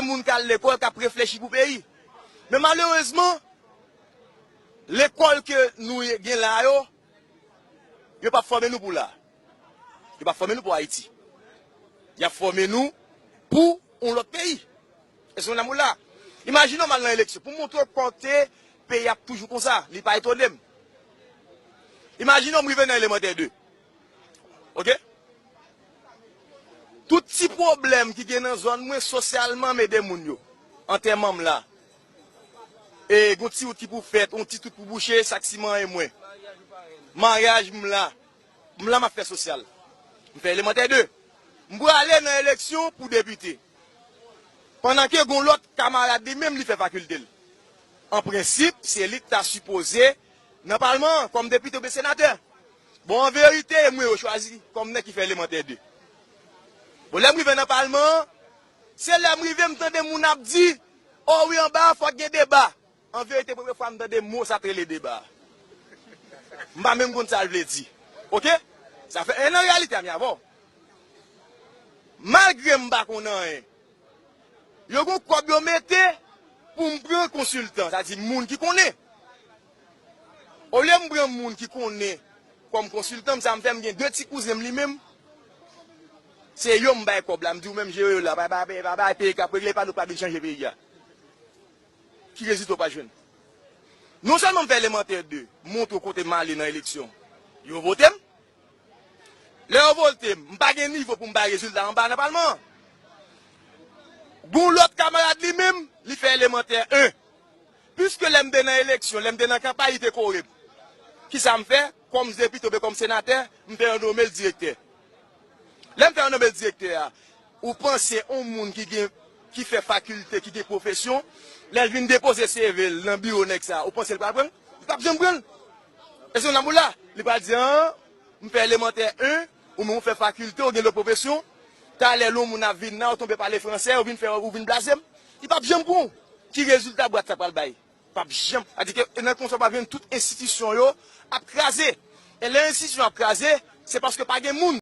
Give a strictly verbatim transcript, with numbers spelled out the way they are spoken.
moun k al lekòl k ap reflechi pou peyi. Men malerezman, lekòl ke nou gen la yo, yo p ap fòme nou pou la. Yo p ap fòme nou pou Ayiti. Y ap fòme nou pou yon lòt peyi. Èske nou la? Imajine w m al nan eleksyon. Pou m montre w kote peyi ap toujou konsa, li pa etone m. Imajine w m rive nan Elemantè de. Oke? Tout ti pwoblèm ki gen nan zòn mwen sosyalman m ede moun yo. Antèman m la. E gon ti wout ki pou fèt, yon ti tout pou bouche, sa k siman e mwen. Maryaj m la. M la m ap fè sosyal. M fè Elemantè de. M prale nan eleksyon pou depite. Pandan ke gon lòt kamarad li menm li fè fakilte l. An prensip, se li k ta sipoze nan palman an kòm depite oubyen senatè. Bon, an verite, e mwen yo chwazi kòm nèg ki fè Elemantè de. Bon, lè m rive nan palman an, se lè m rive m tande moun ap di, o wi, anba a fòk gen deba. An verite, premye fwa m tande mo sa t rele deba. M pa menm konn sa l vle di. Oke? Sa fè en an reyalite a mi avè w. Malgre m pa konn anyen, yo gon kòb yo mete pou m pran konsiltan, sa di moun ki konnen. Olye m pran moun ki konnen kòm konsiltan m, sa m fè m gen de ti kouzen m li menm. Se yo m bay kòb la, m di ou menm jere yo la, pa bay peyi k ap regle, pa nou k pa vin chanje peyi a. Ki rezilta w pa jwenn? Non sèlman m fè Elemantè de, m montre w kote m ale nan eleksyon. Yo vote m. Lè yo vote m, m pa gen nivo pou m bay rezilta anba nan palman an. Gon lòt kamarad li menm, li fè Elemantè en. Piske lè m te nan eleksyon, lè m te nan kanpay, li te kore m. Kisa m fè? Kòm depite oubyen kòm senatè, m fè yo nome l direktè. Lè m fè yo nome l direktè a, ou panse yon moun ki gen, ki fè fakilte, ki gen pwofesyon, lè l vin depoze C V l nan biwo nèg sa, ou panse l pral pran l? Li p ap janm pran l. Èske nou la pou la? Li pral di, an, m fè Elemantè en, ou menm ou fè fakilte, ou gen lòt pwofesyon, talè lè yon moun ap vin la, ou tonbe pale fransè, ou vin fè, ou vin blaze m. Li p ap janm pran w. Ki rezilta bwat sa pral bay? P ap janm. Sa di ke nan konsa w ap jwenn tout enstitisyon yo ap kraze. E lè enstitisyon ap kraze, se paske pa gen moun.